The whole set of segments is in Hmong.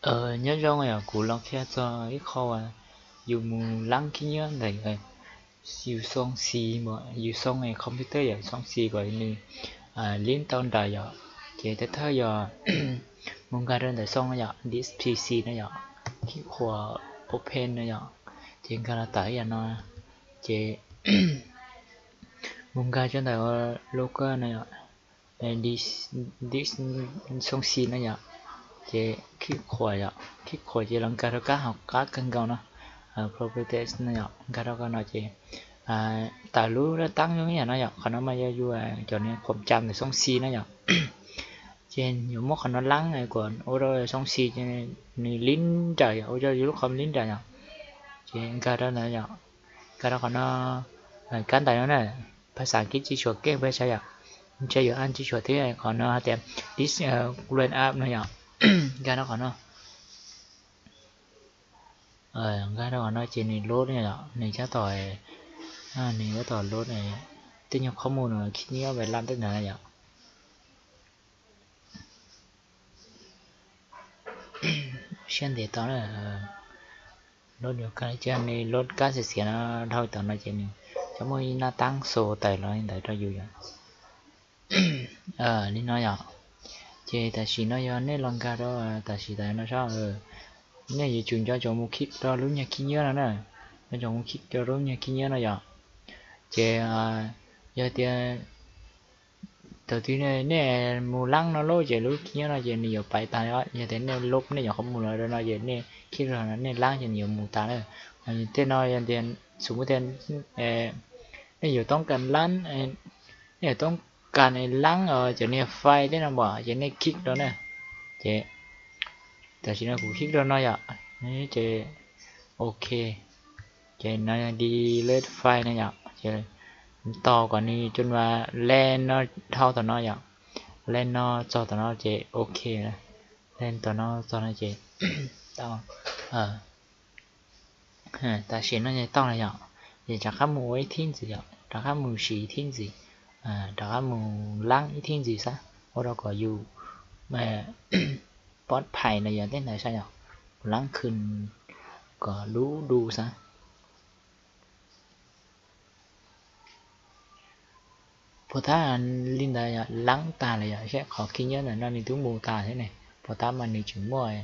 Nyob zoo, yog kuv los qhia txog ib qho uas yus mus lab khib nyiab ntawm yus xoo xis, yus xoo computer yom, xoo xis kom nws lib tau nrawm yom. Ces thawj thawj yog mus nkag rau ntawm xoo no yom, this P C no yom, khib qhuam open no yom, ces nkag los tawm yam no, ces mus nkag rau ntawm local no yom, this xoo xis no yom, ces khib qhuam yom, khib qhuam ces los nkag rau kab hauv qab kawg nkaus no, properties no yom, nkag rau kab no ces tawm lub dab taab zoo ib yam no yom. Qhov no mas yog yus cov niag khuam cam ntawm xoo xis no yom. Ces yuav muab qhov no lab kom ua rau xoo xis nws lib nrawm yom, ua rau yus lub qhov lib nrawm yom. Ces nkag rau ntawd yom, nkag rau qhov no, kab ntawm no na, phas xas Askiv tsis tshua keej peb saib yom, ntshe yuav An tsis tshua thiab, qhov no hais tias this line up no yom. Nkag rau qhov no, nkag rau qhov no ces nws load yom, nws tab tom, nws tab tom load tej nyuag qhov mus no khib nyiab ve lab tej ntawd yom. Siab ntev tau na, load yuav kab cia nws load kab xiav xiav no dhau tom no ces nws cov muaj ib nab taab xoo tawm los li ntawd rau yus yom. Li no yom. Ces tam sim no yog nej los nkag rau tam sim tawm no saib, nej yuav tsum nco ntsoov mus khib rau lub nyuag khib nyiab no na, nco ntsoov mus khib rau lub nyuag khib nyiab no yom. Ces yog tias thaum twg nej mus lab no lawm ces lub khib nyiab no ces nws yuav paiv tas. Yog tias nej load nej nyuam qhuav mus los rau no ces nej khib rau no nej lab ces nws yuav mus tas na. Tej no yog tias xum tias nej yuav toob kas lab, nej yuav toob kas lab cov niag file tej no pom ces nej khib rau na. Ces tam sim no kuv khib rau no yom, ces ok. Ces no delete file no yom, ces tos kom nws cov lab no dhau tom no yom, lab no txog tom no ces ok, lab tom no txog no ces tau. Tam sim no ces tau lawm yom, ces rov qab mus ua ib thib ntxiv yom, rov qab mus siv ib thib ntxiv, rov qab mus lab ib thib ntxiv xwb, ua rau kom yus pov phais no yog tej ntawd xwb yom, mus lab khw kom lub du xwb. Puas tab li ntawd yom, lab tas lawm yom, saib qhov khib nyiab ntawm no nws twb mus tas thiab ne. Puas tab mas nws tseem muaj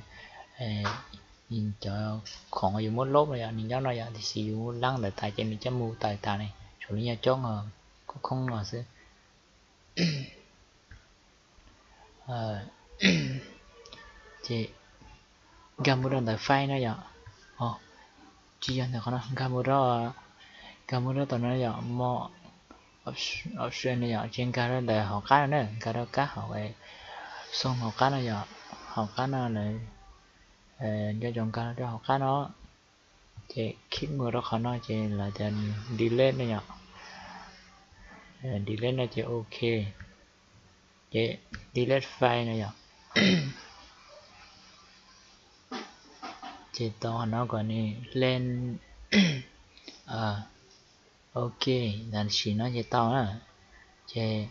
cov khoom yus muab load no yom, nws nyob no yom, tiam sis yus lab ntawd tas ces nws coj mus tawm tas ne, tshuav lub nyuag coob khoob khoob no xwb. Ces nkag mus rau ntawm file no yom, tsis yog ntawm qhov no, nkag mus rau, nkag mus rau tom no yom, more option no yom, ces nkag rau ntawm hauv qab no na, nkag rau kab hauv, xoo hauv qab no yom, hauv qab no lawm, nco ntsoov nkag rau hauv qab no. Ces khib mus rau qhov no ces lawv tias delete no yom, delete no ces ok, ces delete file no yom. Ces tau qhov no kom nws len, ok, tam sim no ces tau na. Ces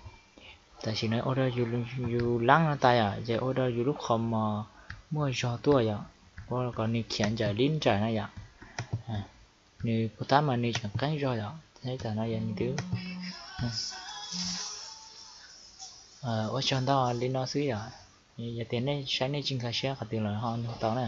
tam sim no ua rau yus lab no tas yom, ces ua rau yus lub qhov mos muaj zog tuaj yom, ua kom nws khiav ntsawm lib ntsawm na yom. Nws puas tab mas nws tseem qeeb zog yom, tam no yog nws twb ua tsaug ntau li no xwb yom. Yog tias nej saib nej tsis nkag siab qhov twg los ho nug tau na.